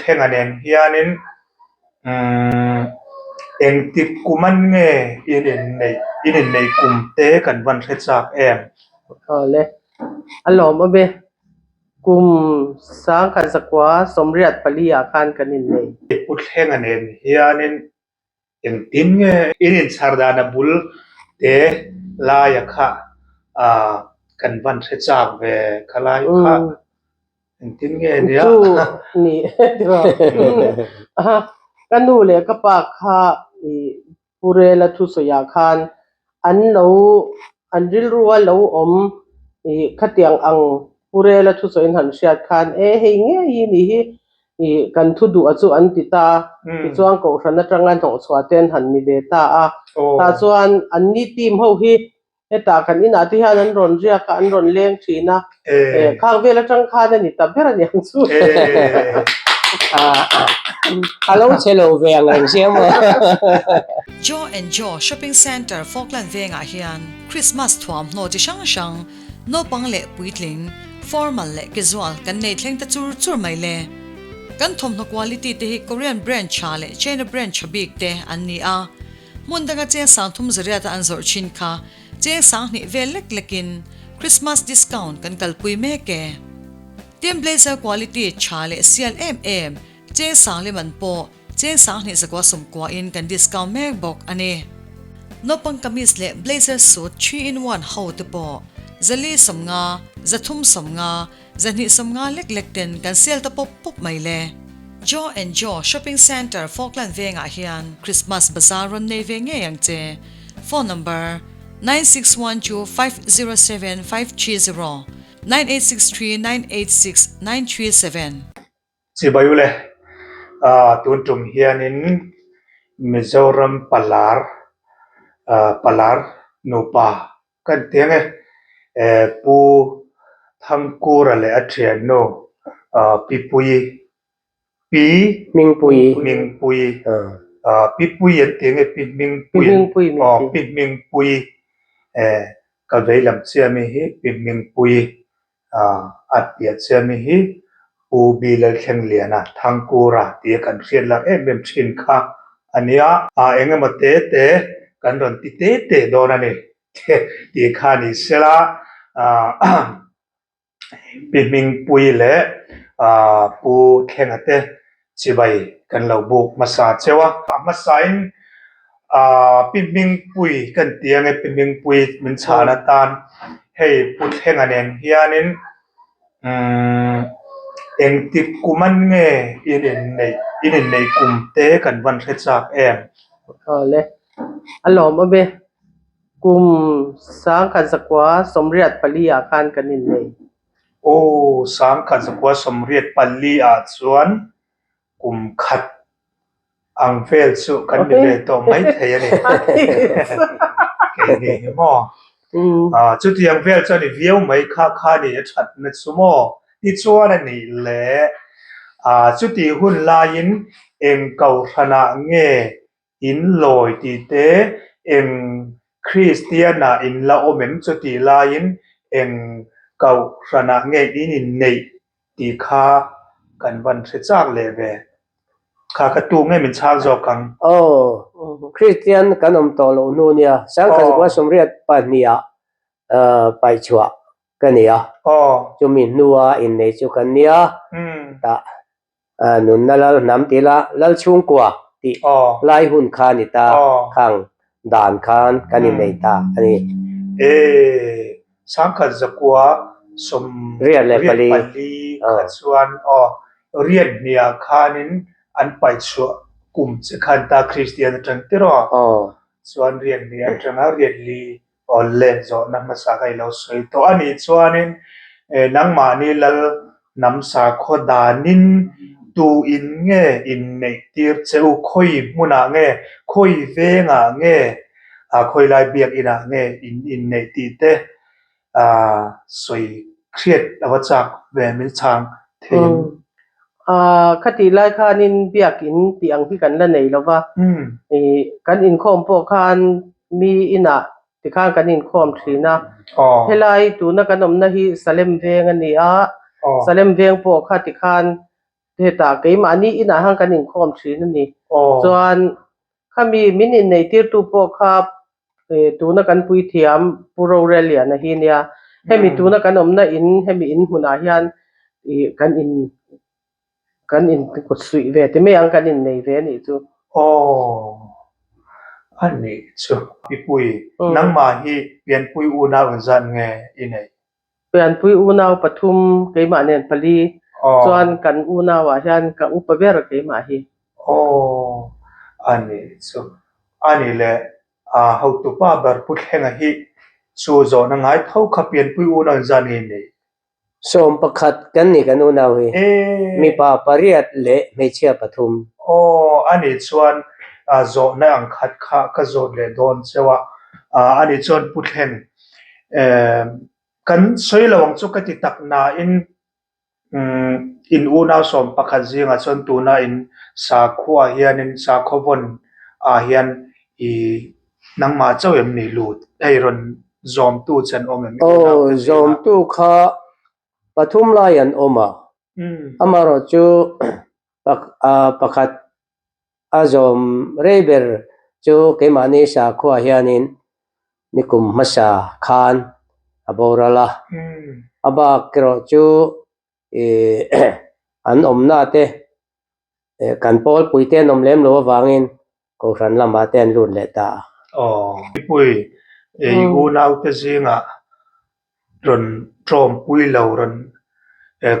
Thlenga nen hianin umm engtik kum an nge in inneih in inneih kum te kan van hre chak em? Awle, a lawmawm e. Kum sangkhat zakua 84 ah khan kan innei. Pu Thlenga nen hianin Engtin nge in inchhar dan a bul te laia kha ah kan van hre chak ve kha lai kha engtin nge nia. Chu ni ka nu leh ka pa kha i Pu Rela thusawiah khan an lo an rilrua lo awm i khatiang ang Pu Rela thusawiin han hriat khan e hei ngei hi ni hi Ih, kan thu duh a chu an ti ta a, tichuan Kohhran atanga hnawhchhuah te an han ni ve ta a. Tah chuan anni team ho hi hetah kan inah te hian an rawn riak a, an rawn leng thin a, khang vel atang khan a ni ta ber a ni ang chu. A lo che lo ve ang reng sia maw. Joe and Joe Shopping Centre Falkland vengah hian Christmas thuamhnaw chi hrang hrang Naupang leh puitling, formal leh casual kan nei thleng ta chur chur mai le. Kan thawmhnaw quality te hi Korean brand tha leh China brand tha bik te an ni a. Hmun danga cheng sang thum zariata an zawrh thin kha cheng sang hnih vel lek lekin Christmas discount kan kalpui mek e. Tin blazer quality tha leh sial em em cheng sang lem an pawh Cheng sanghnih zakua sawmkuain kan discount mek bawk a ni. Naupang kamis leh blazer suit 3 in 1 ho te pawh zali 50, zathum 50, zahnih 50 lek lek ten kan sale ta pawp pawp mai le. Joe and Joe Shopping Centre Falkland vengah hian Christmas bazaar rawn nei ve ngei ang che. Phone number, 961250 7530, 9863 986 937. Chibai ule, tun tum hianin Mizoram Palar, Palar nupa kan ti ang e, Pu Thangkura leh a thiannu Pi Puii, Pi Hmingpuii, Hmingpuii, Pi Puii an ti ang e, Pi Hmingpuii, aw Pi Hmingpuii, ka vei lam chiah mi hi Pi Hmingpuii. A piah chiah mi hi Pu Bi Lalthlengliana Thangkura tia kan hriat lak em em thin kha a nia. Eng emaw te te kan rawn ti te te dawn a ni tih kha ni sela Pi Hmingpui leh Pu Thlenga te Chibai kan lo buk hmasa cheu a. A hmasain Pi Hmingpui kan ti ange Pi Hmingpui min chhan atan hei Pu Thlenga nen hianin umm engtik kum an nge in inneih in inneih kum te kan van hre chak em? Awle, a lawmawm e. Kum 1984 ah khan kan innei. Aw, 1984 ah chuan kum khat ang vel chu kan ni ve tawh mai thei a ni. Kei ni hi maw? Chutiang vel chu a ni viau mai kha kha ni a thatna chu maw? Tichuan a nih leh chutih hun laiin eng kohhranah nge In lawi tih te, eng Kristianah in la awm em chu tih laiin eng kohhranah nge in inneih tih kha kan van hre chak leh ve. Kha ka tu nge min chhang zawk ang? Aw, Kristian kan awm tawh loh hnu nia, 1982 ah paihchhuah ka ni a, chumi hnua innei chu kan nia, tah Nunna lal hnam tih la lal chhungkua tih lai hun kha ni ta khang dan khan kan innei ta a ni. E 1984 kha chuan aw riat hniah khanin an paihchhuah kum che khan ta Kristian atang tir aw chuan riat hnih atanga riat li Awle zawhna hmasa kha i lo sawi tawh a nih chuanin nangmahni lal hnam sakhaw danin tu in nge inneih tir che u, khawi hmunah nge, khawi vengah nge, khawi lai biakinah nge in inneih tih te sawi hriat a va chak ve min chhang thei ang. Khatih lai khanin biakin tih ang hi kan la nei lo va, kan inkhawm pawh khan mi inah tikhan kan inkhawm thin a. Helai tuna kan awmna hi Salem veng a ni a, Salem veng pawh kha tikhan. Hetah keimahni inah hian kan inkhawm thin a ni. Chuan khami min inneitirtu pawh kha tuna kan puithiam Pu Roreliana hi nia. Hemi tuna kan awmna in hemi in hmunah hian kan in kan in kut suih ve ti mai ang kan innei ve a nih chu. Aw a nih chu. Pipui, nangmah hi pianpui unau engzat nge i neih? Pianpui unau pathum keimah nen pali chuan kan unauah hian ka upa ber keimah hi. Aw a nih chu. A nih leh hotupa ber Pu Thlenga hi chu zawhna ngai tho kha pianpui unau engzat nge i neih? 11 kan ni kan unau hi. Mipa pariat leh hmeichhia pathum. Aw a nih chuan zawhna ang khat kha ka zawt leh dawn cheu a. A nih chuan Pu Thleng kan sawi lo ang chu ka ti tak nain in unau 11 zingah chuan tuna in sakhua hianin sakhaw vawn ah hian i nangmah chauh em ni lut? Hei rawn zawmtu che an awm em? Aw, zawmtu kha pathum lai an awm a. Amaherawhchu pakhat a zawm rei ber chu keimahni sakhua hianin nikum hmasa khan a boral a. A bak erawh chu an awmna te Kan pawlpui te an awm lem lo avangin Kohhran lamah te an lut leh ta a. Aw. Mipui i unaute zingah rawn tawmpui lo rawn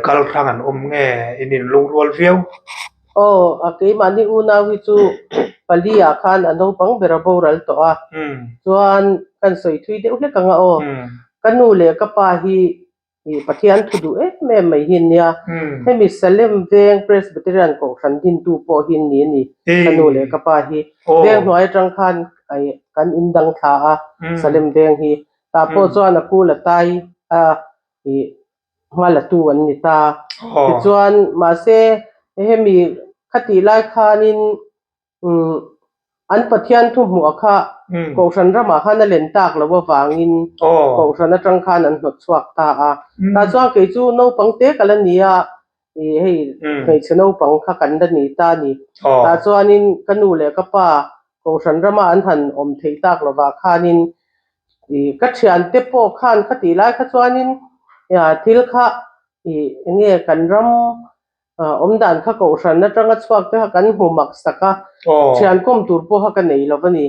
kal hrang an awm nge in inlungrual viau? Aw, a keimahni unau hi chu pali ah khan a naupang ber a boral tawh a, chuan kan sawi thui deuh hlek ang a aw. Ka nu leh ka pa hi Ih Pathian thu duh em em mai hi ania. Hemi Salem veng Presbyterian Kohhran dintu pawh hi ni a ni. Ka nu leh ka pa hi veng hnuai atang khan kan in dang thla a Salem veng hi. Tah pawh chuan a kul a tai a ih hma la tu an ni ta. Tichuan mahse hemi khatih lai khanin Umm an Pathian thu hmuh a kha Kohhran ramah khan a len tak loh avangin Kohhran atang khan an hnawt chhuak ta a. Tah chuan kei chu naupang te ka la ni a, ih hei hmeichhe naupang kha kan la ni ta a ni. Tah chuanin ka nu leh ka pa Kohhran rama an han awm theih tak lovah khanin ih ka thiante pawh khan kha tih lai kha chuanin thil kha ih eng nge kan ram Awmdan kha kohhran atanga chhuak te kha kan hmu mak sak a, thian kawm tur pawh kha ka nei lo a ni.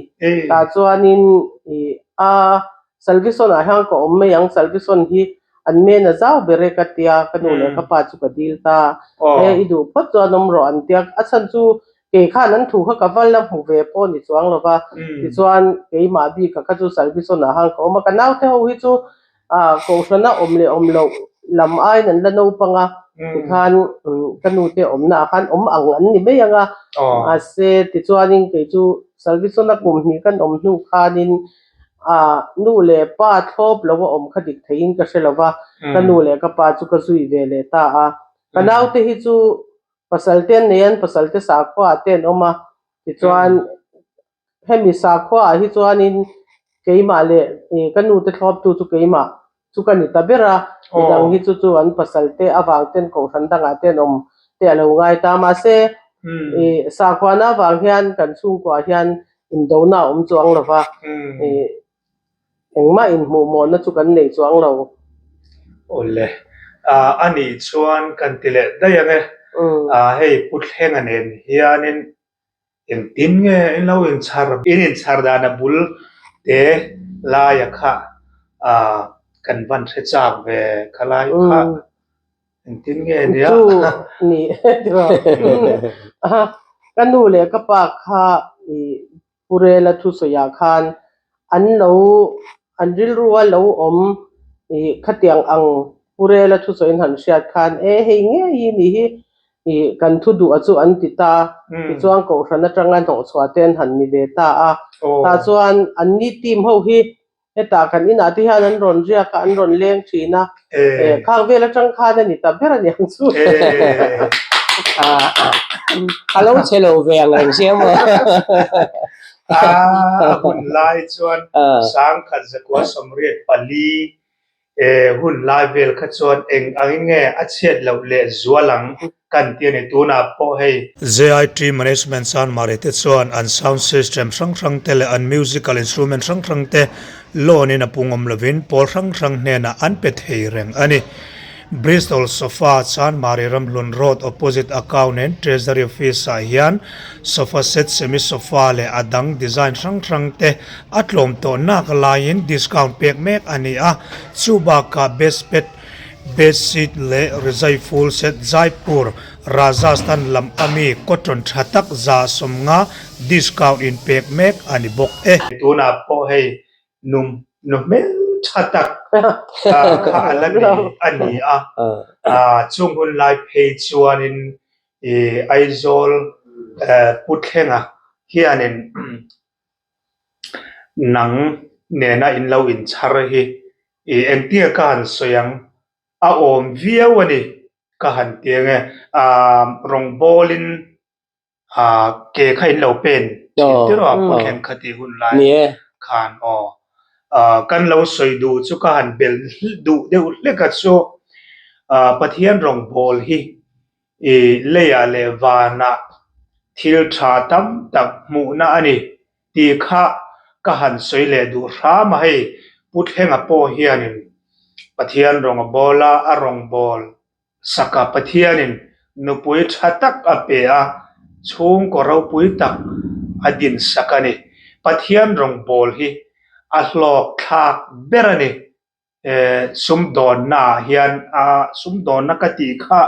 Tah chuanin ih a Salvison ah hian ka awm mai ang, Salvison hi an men a zau ber e ka tia, ka nu leh ka pa chu ka dil ta. He i duh phawt chuan awm rawh an tia, a chhan chu kei khan an thu kha ka va la hmu ve pawh ni chuang lo va, tichuan keimah bik ah kha chu Salvison ah hian ka awm a, ka naute ho hi chu Kohhrana awm leh awm loh lam aiin an la naupang a, tikhan ka nu te awmna ah khan awm ang an ni mai ang a, mahse tichuanin kei chu Salvisona kum hnih kan awm hnu khanin nu leh pa thlawp lo a awm kha dik theiin ka hre lo va, ka nu leh ka pa chu ka zui ve leh ta a, ka naute hi chu pasal te an nei a, an pasal te sakhua ah te an awm a, tichuan Hemi sakhua ah hi chuanin keimah leh ka nu te thlawptu chu keimah chu ka ni ta ber a, midang hi chu chu an pasal te avang ten kohhran dangah te an awm te a lo ngai ta. Mahse, sakhuana avang hian kan chhungkuah hian indona a awm chuang lo va, engmah inhmuhmawhna chu kan nei chuang lo. Awle, a nih chuan kan ti leh daih ang e. Hei Pu Thlenga nen hianin Engtin nge in lo inchhar? In inchhar dan a bul te laia kha kan van hre chak ve kha lai kha engtin nge nia? Chu ni ka nu leh ka pa kha i Pu Rela thusawiah khan an lo an rilrua lo awm i khatiang ang Pu Rela thusawiin han hriat khan e hei ngei hi ni hi Ih, kan thu duh a chu an ti ta. Tichuan Kohhran atanga hnawhchhuah te an han ni ve ta a. Tah chuan anni team ho hi hetah kan inah te hian an rawn riak a, an rawn leng thin a. Khang vel atang khan a ni ta ber a ni ang chu. A lo che lo ve ang reng sia maw? A hun lai chuan 1984 He hun lai vel kha chuan eng angin nge a chhiat loh leh zual ang? Kan ti a ni. Tunah pawh hei. JIT Management Chanmari te chuan an sound system hrang hrang te leh an musical instrument hrang hrang te loan in a pung awm lovin pawl hrang hrang hnenah an pe thei reng a ni. Bristol Sofa Chanmari Ramhlun Road opposite Account and Treasury Office ah hian sofa set, semi sofa leh a dang design hrang hrang te a tlawm tawh nak laiin discount pek mek a ni a, chubakah best pet Bedsheet leh rizai full set Jaipur, Rajasthan lam ami cotton tha tak 50% discount in pek mek a ni bawk e. Tunah pawh hei nu nu hmeltha tak kha a la nei a ni a, chung hun lai phei chuanin Aizawl Puthlenga hianin Nang nena in lo inchhar hi i engtia ka han sawi ang? A awm viau a ni ka han ti ang e. Rawngbawlin ke kha in lo pen thin tir a, Puthleng kha tih hun lai khan aw. Kan lo sawi duh chu ka han bel duh deuh hlek a chu Pathian rawngbâwl hi I leiah leh vanah thil tha tam tak hmuhna a ni tih kha ka han sawi leh duh hram a, hei Pu Thlenga pawh hianin Pathian rawng a bawl a, a rawng bawl sak a, Pathianin nupui tha tak a pe a, chhungkaw ropui tak a din sak a ni. Pathian rawng bawl hi a hlawk thlak ber a ni. Sumdawnna ah hian a sumdawnna ka tih kha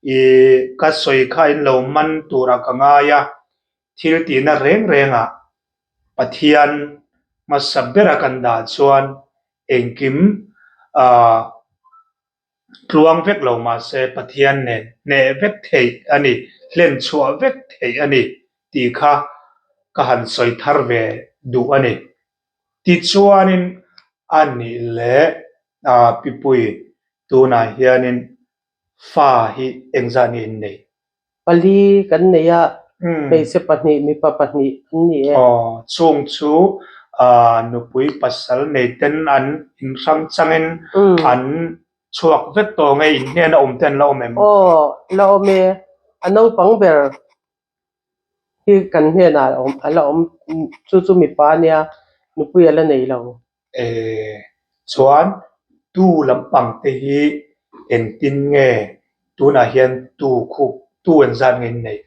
ih ka sawi kha in lo man turah ka ngai a, thil tihna reng reng ah Pathian hmasa bera kan dah chuan engkim ah tluang vek lo mahse Pathian nen hneh vek theih a ni, hlen chhuah vek theih a ni tih kha ka han sawi thar ve duh a ni. Tichuanin a nih leh Pipui tunah hianin fa hi engzah nge in nei? Pali kan nei a, hmeichhe pahnih mipa pahnih an ni e. Aw, chung chu nupui pasal nei ten an inhrang changin an chhuak vek tawh nge in hnena awm te an la awm em? Aw, la awm e. A naupang ber hi kan hnenah a awm a la awm chu chu mipa ania nupui a la nei lo. Eh chuan tu lampang te hi engtin nge tunah hian tu khup tu engzat nge in neih?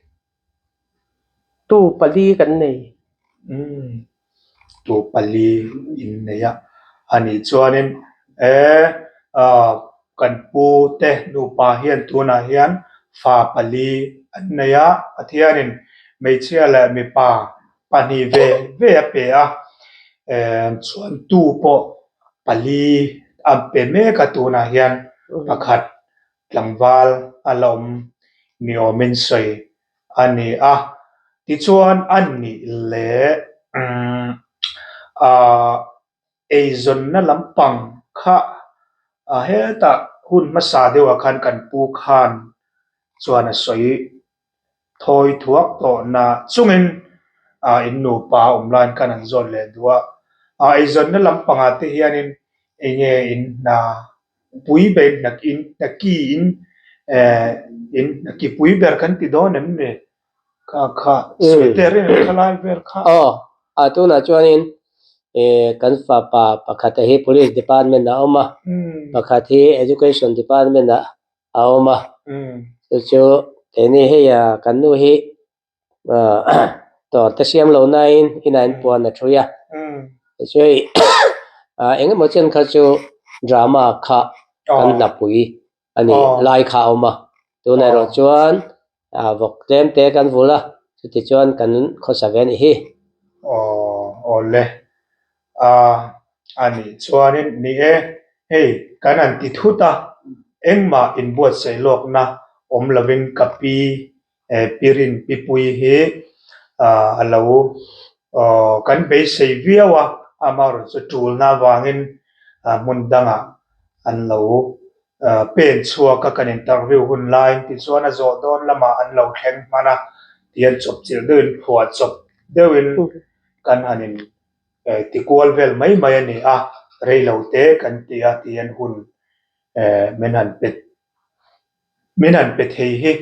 Tu pali kan nei. Umm tu pali in nei a anih chuanin eh kan pu te nupa hian tunah hian fa pali an nei a, Pathianin hmeichhia leh mipa pahnih ve ve a pe a, eh chuan tu pawh pali a pe mek a tunah hian pakhat tlangval a la awm ni awmin sawi a ni a. Tichuan a nih leh umm ah eizawnna lampang kha hetah hun hmasa deuhah khan kan pu khan chuan a sawi thawi thuak tawhna chungin in nupa awm laiin khan an zawt leh duh a. Eizawnna lampangah te hianin eng nge in hna pui ber in hna in hna ki in in hna ki pui ber kan ti dawn em ni? Kha kha sawi teh reng ang kha lai vel kha. Aw, a tunah chuanin kan fapa pakhat hi Police Department ah a awm a, pakhat hi Education Department ah a awm a, chu chu keini hei kan nu hi tawr te siam lo nain inah in puan a thui a, tichuan eng emaw chen kha chu drama kha kan hlapui a ni lai kha a awm a, tunah erawh chuan vawk tlem te kan vul a, chutichuan kan khawsa ve a nih hi. Aw awle a a nih chuanin ni e, hei kan han ti thut a, engmah inbuatsaih lawkna awm lovin ka pi Pirin Pipui hi a lo kan beisei viau a, amaherawhchu chu tulna avangin hmun dangah an lo pen chhuak a, kan interview hun laiin tichuan a zawh dawn lamah an lo thleng hman a, tihian chawpchilh deuhin phuah chawp deuhin kan han in tikual vel mai mai a ni a, reilo te kan ti a tihian hun min han pe min han pe thei hi.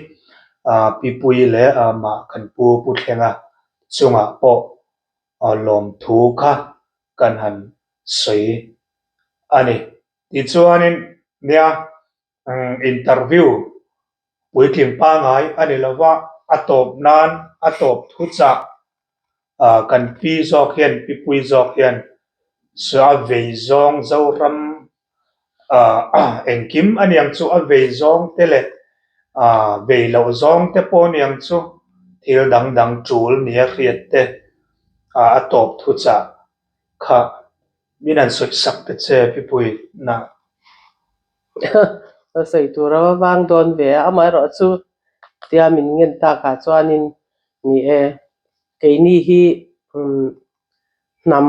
Pi Puii leh amah kan pu Pu Thlenga chungah pawh lawmthu kha kan han sawi a ni. Tichuanin nia interview puitling pangai a ni lova, a tawp nan a tawp thu chah kan pi zawk hian pi pui zawk hian a vei zawng Zoram engkim a niang chu a vei zawng te leh vei loh zawng te pawh a niang chu thil dang dang tul nia hriat te a tawp thu chah kha Min han sawi sak te che Pipui na. Ka sawi tur a va vang dawn ve a, amaherawh chu tia min ngen takah chuanin ni e, keini hi hnam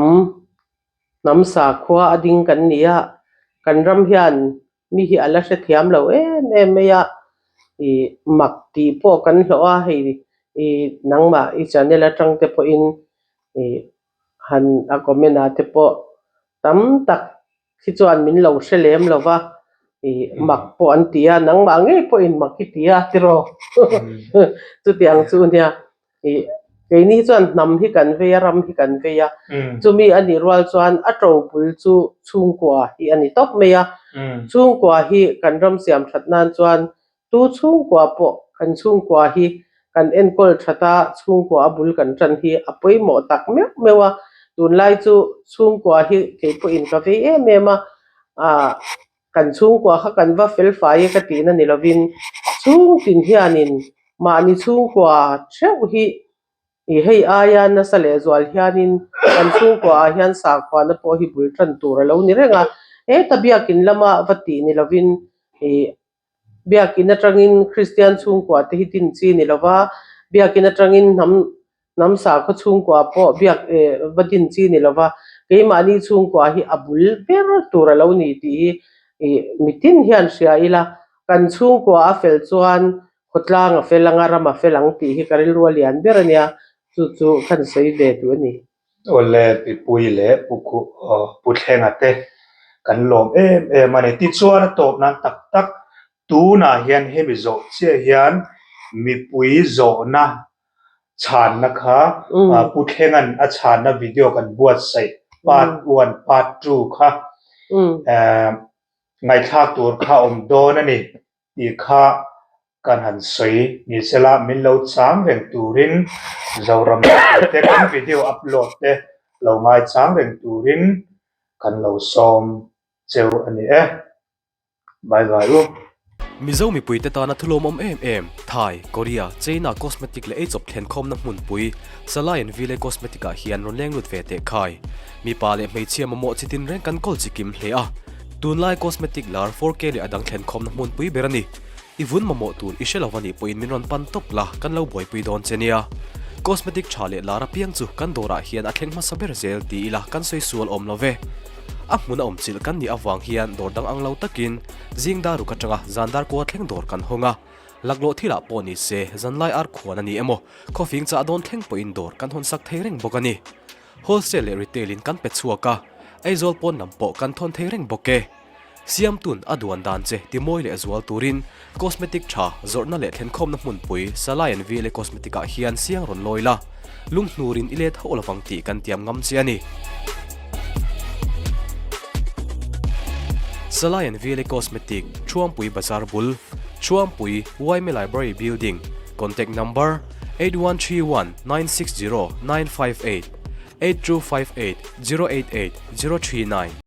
hnam sakhua a ding kan ni a, kan ram hian mi hi a la hrethiam lo em em mai a, ih mak tih pawh kan hlawh a, hei ih nangmah i channel atang te pawhin ih han a comment ah te pawh tam tak hi chuan min lo hre lem lo va, ih mak pawh an ti a, nangmah ngei pawhin mak i ti a tiraw chutiang chu nia ih keini hi chuan hnam hi kan vei a ram hi kan vei a, chumi a nih rual chuan a to bul chu chhungkua hi a ni tawp mai a, chhungkua hi kan ram siam that nan chuan Tu chhungkua pawh kan chhungkua hi kan enkawl that a, chhungkua a bul kan tan hi a pawimawh tak meuh meuh a, tunlai chu chhungkua hi kei pawhin ka vei em em a, ah kan chhungkua kha kan va fel fai e ka tihna ni lovin chhungtin hianin mahni chhungkua theuh hi I hei aia nasa lehzual hianin kan chhungkuaah hian sakhuana pawh hi bul tan tur a lo ni reng a, heta biakin lama va tih ni lovin i Biakin atangin Kristian chhungkua te hi din chi ni lova, biakin atangin hnam hnam sakhaw chhungkua pawh biak eh va din chi ni lova, keimahni chhungkua hi a bul ber tur a lo ni tih hi ih mitin hian hria ila, kan chhungkua a fel chuan khawtlang a fel anga ram a fel ang tih hi ka rilru a lian ber a nia, chu chu khan sawi ve duh a ni. Awle Pipui leh Pu Thlenga te kan lawm em em a ni. Tichuan a tawp nan tak tak tunah hian hemi zawh chiah hian mipui zawhna chhanna kha Pu Thlenga'n a chhanna video kan buatsaih part one part two kha ngaihthlak tur kha a awm dawn a ni tih kha Kan han sawi ni sela min lo chang reng turin Zoram te kan video upload te lo ngai chang reng turin kan lo sawm cheu a ni e. Bye bye u. Mizo mipuite tana thulawmawm em em, Thai, Korea, China cosmetic leh eichawp thlenkhawmna hmunpui, Salai and Ville Cosmetic ah hian rawn leng lut ve teh khai. Mipa leh hmeichhia mamawh chi tin reng kan kawl chi kim hle a. Tunlai cosmetic lar 4K leh a dang thlenkhawmna hmunpui ber a ni. I vun mamawh tur i hre lo a nih pawhin min rawn pan tawp la, kan lo buaipui dawn che nia. Cosmetic tha leh lar apiang chu kan dawrah hian a thleng hmasa ber zel ti ila kan sawi sual awm lo ve. A hmun a awm chilh kan nih avang hian dawr dang ang lo takin zing dar ruk atanga zan dar kua thleng dawr kan hawng a. Laklawh thilah pawh ni se zanlai ar khuan a ni emaw khawfing chah dawn thleng pawhin dawr kan hawn sak thei reng bawk a ni. Wholesale leh retail in kan pe chhuak a, Aizawl pawn lam pawh kan thawn thei reng bawk e. Siamtun a duan dan che timawi leh zual turin cosmetic tha zawrhna leh thlenkhawmna hmunpui Salai and VLA Cosmetic ah hian siang rawn lawi la, lunghnurin i let hauh lovang tih kan tiam ngam che a ni. Salai and VLA Cosmetic, Thuampui Bazar bul, Thuampui, Yma Library Building, Contact Number, 8131 960 958, 8258 088 039.